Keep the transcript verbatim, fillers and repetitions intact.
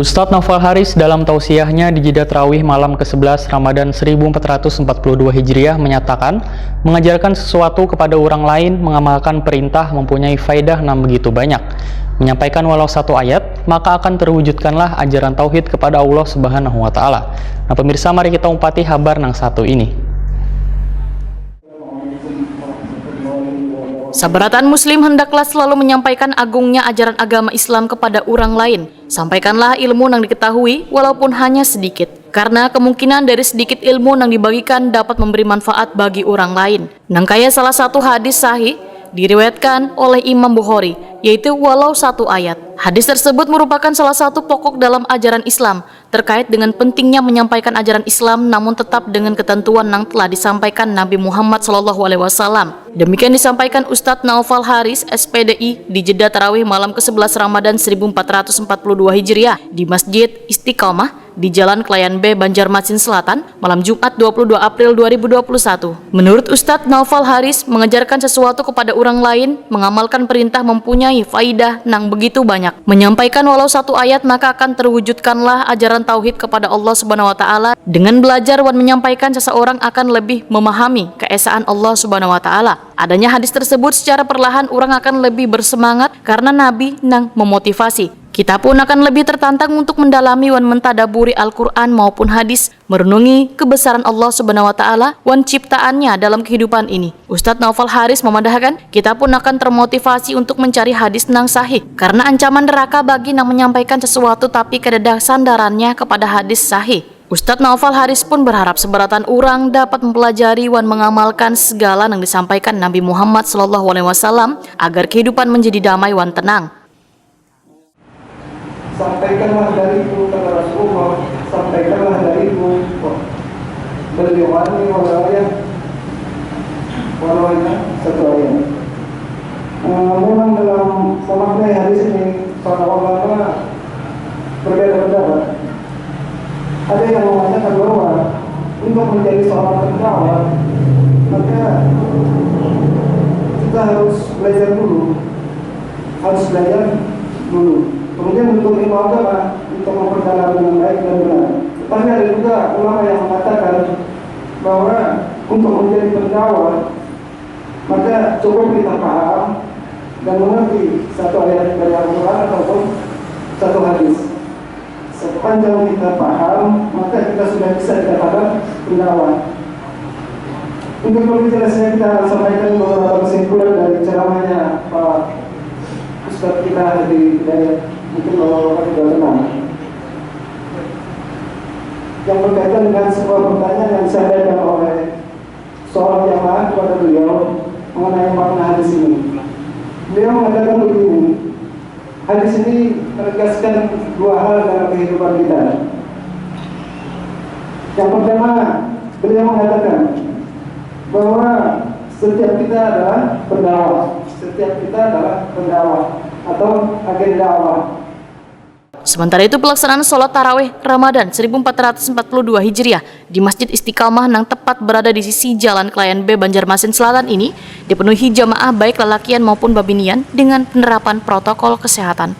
Ustadz Naufal Haris dalam tausiahnya di jeda tarawih malam ke sebelas Ramadan seribu empat ratus empat puluh dua Hijriah menyatakan, mengajarkan sesuatu kepada orang lain, mengamalkan perintah mempunyai faedah nang begitu banyak. Menyampaikan walau satu ayat, maka akan terwujudkanlah ajaran tauhid kepada Allah Subhanahu wa Ta'ala. Nah, pemirsa, mari kita umpati habar nang satu ini. Sabarataan Muslim hendaklah selalu menyampaikan agungnya ajaran agama Islam kepada urang lain. Sampaikanlah ilmu nang diketahui, walaupun hanya sedikit. Karena kemungkinan dari sedikit ilmu nang dibagikan dapat memberi manfaat bagi urang lain. Nang kaya salah satu hadis sahih, diriwayatkan oleh Imam Bukhari, yaitu walau satu ayat. Hadis tersebut merupakan salah satu pokok dalam ajaran Islam, terkait dengan pentingnya menyampaikan ajaran Islam namun tetap dengan ketentuan nang telah disampaikan Nabi Muhammad sallallahu alaihi wasallam. Demikian disampaikan Ustadz Naufal Haris, S P D I, di jeda tarawih malam ke sebelas Ramadan seribu empat ratus empat puluh dua Hijriah di Masjid Istiqamah di Jalan Kelayan B, Banjarmasin Selatan, malam Jumat dua puluh dua April dua ribu dua puluh satu. Menurut Ustadz Naufal Haris, mengajarkan sesuatu kepada orang lain, mengamalkan perintah mempunyai faidah nang begitu banyak. Menyampaikan walau satu ayat maka akan terwujudkanlah ajaran tauhid kepada Allah Subhanahu wa Ta'ala. Dengan belajar wan menyampaikan, seseorang akan lebih memahami keesaan Allah Subhanahu wa Ta'ala. Adanya hadis tersebut, secara perlahan orang akan lebih bersemangat karena Nabi nang memotivasi. Kita pun akan lebih tertantang untuk mendalami wan mentadaburi Al-Quran maupun hadis, merenungi kebesaran Allah Subhanahu wa Ta'ala wan ciptaannya dalam kehidupan ini. Ustadz Naufal Haris memadahkan, kita pun akan termotivasi untuk mencari hadis nang sahih karena ancaman neraka bagi nang menyampaikan sesuatu tapi kadada sandarannya kepada hadis sahih. Ustadz Naufal Haris pun berharap seberatan urang dapat mempelajari wan mengamalkan segala nang disampaikan Nabi Muhammad sallallahu alaihi wasallam agar kehidupan menjadi damai wan tenang. Sampaikanlah dariku, kata Rasulullah, sampaikanlah dariku, balighani walau ayah, walau hanya satu ayat. Eh, memang dalam memaknai hadis ini, para ulama berbeda pendapat. Ada yang mengatakan bahwa untuk menjadi seorang pendakwah, maka kita harus belajar dulu, harus belajar dulu. Kemudian untuk ilmu agama, untuk memperdalam dengan baik dan benar. Tetapi ada juga ulama yang mengatakan bahwa untuk menjadi pendakwah, maka cukup kita paham dan mengerti satu ayat dari Al-Quran ataupun satu hadis. Sepanjang kita paham, maka kita sudah bisa dikatakan pendakwah. Untuk lebih jelasnya, kita akan sampaikan beberapa kesimpulan dari ceramahnya Pak Ustadz kita di Hidayat. Mungkin bapak-bapak juga kenal. Yang berkaitan dengan sebuah pertanyaan yang disampaikan oleh seorang jamaah kepada beliau mengenai makna hadis ini. Beliau mengatakan begini, hadis ini menegaskan dua hal dalam kehidupan kita. Yang pertama, beliau mengatakan bahwa setiap kita adalah pendakwah, setiap kita adalah pendakwah atau agen dakwah. Sementara itu, pelaksanaan sholat tarawih Ramadan seribu empat ratus empat puluh dua Hijriah di Masjid Istiqamah nang tepat berada di sisi Jalan Kelayan B, Banjarmasin Selatan ini dipenuhi jamaah baik lalakian maupun babinian dengan penerapan protokol kesehatan.